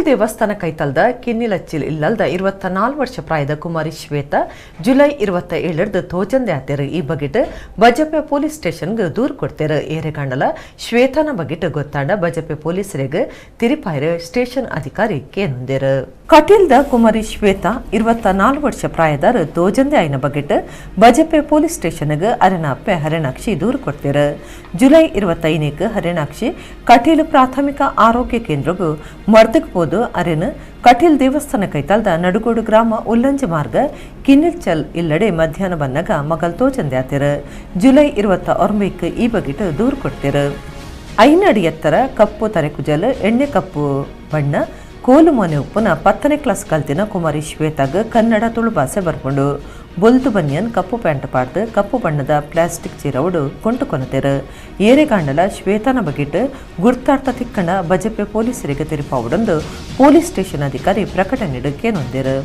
ಕಟೀಲ್ ದೇವಸ್ಥಾನ ಕೈತಲ್ದ ಕಿನ್ನಿಲಚ್ಚಿಲ್ ಇಲ್ಲಲ್ದ 24 ವರ್ಷ ಪ್ರಾಯದ ಕುಮಾರಿ ಶ್ವೇತಾ ಜುಲೈ 27 ತೋಜಂದೆ ಆತೆರ್. ಈ ಬಗೆಟ್ ಬಜಪೆ ಪೊಲೀಸ್ ಸ್ಟೇಷನ್ಗೆ ದೂರು ಕೊಡ್ತೇರು. ಏರೆಗಾಂಡಲ ಶ್ವೇತಾನ ಬಗೆಟ್ ಗೊತ್ತಾಂಡ ಬಜಪೆ ಪೊಲೀಸರಿಗೆ ತಿರಿಪಾಯರು ಸ್ಟೇಷನ್ ಅಧಿಕಾರಿ ಕೇನುಂದೇರು. ಕಟೀಲ್ದ ಕುಮಾರಿ ಶ್ವೇತಾ 24 ವರ್ಷ ಪ್ರಾಯದಾರ್ ತೋಜಂದೆ ಆಯ್ನ ಬಗೆಟ್ ಬಜಪೆ ಪೊಲೀಸ್ ಸ್ಟೇಷನ್ಗೆ ಅರೆನ ಅಪ್ಪೆ ಹರಿಣಾಕ್ಷಿ ದೂರು ಕೊಡ್ತೇರು. ಜುಲೈ 25ಕ್ಕೆ ಹರಿಣಾಕ್ಷಿ ಕಟೀಲ್ ಪ್ರಾಥಮಿಕ ಆರೋಗ್ಯ ಕೇಂದ್ರಗೂ ಮರ್ದಕ್ ಪೋದು ಅರೆನ ಕಟೀಲ್ ದೇವಸ್ಥಾನ ಕೈತಾಲ್ದ ನಡುಗೋಡು ಗ್ರಾಮ ಉಲ್ಲಂಜೆ ಮಾರ್ಗ ಕಿನ್ನಿಲ್ಚಲ್ ಇಲ್ಲಡೆ ಮಧ್ಯಾಹ್ನ ಬನ್ನಗ ಮಗಲ್ ತೋಜಂದೆ ಆತೆರು. ಜುಲೈ 29ಕ್ಕೆ ಈ ಬಗೆಟ್ ದೂರು ಕೊಡ್ತೇರು. 5 ಅಡಿ ಎತ್ತರ, ಕಪ್ಪು ತರೆಕುಜಲ್, ಎಣ್ಣೆ ಕಪ್ಪು ಬಣ್ಣ, ಕೋಲು ಮೋನೆ ಉಪ್ಪುನ 10ನೇ ಕ್ಲಾಸ್ ಕಲ್ತಿನ ಕುಮಾರಿ ಶ್ವೇತಾಗ್ ಕನ್ನಡ ತುಳು ಭಾಷೆ ಬರ್ಪುಂಡು. ಬೊಲ್ತು ಬನಿಯನ್, ಕಪ್ಪು ಪ್ಯಾಂಟ್ ಪಾಡ್ದು ಕಪ್ಪು ಬಣ್ಣದ ಪ್ಲಾಸ್ಟಿಕ್ ಚೀರವುಡು ಕೊಂಟು ಕೊನತೆರು. ಏರೆಗಾಂಡಲ ಶ್ವೇತಾನ ಬಗೆಟ್ ಗುರ್ತಾರ್ಥ ತಿಕ್ಕಂಡ ಬಜಪೆ ಪೊಲೀಸರಿಗೆ ತೆರಿಪಾವುಡೊಂದು ಪೊಲೀಸ್ ಸ್ಟೇಷನ್ ಅಧಿಕಾರಿ ಪ್ರಕಟಣೆಡು ಕೇನೊಂದೆರು.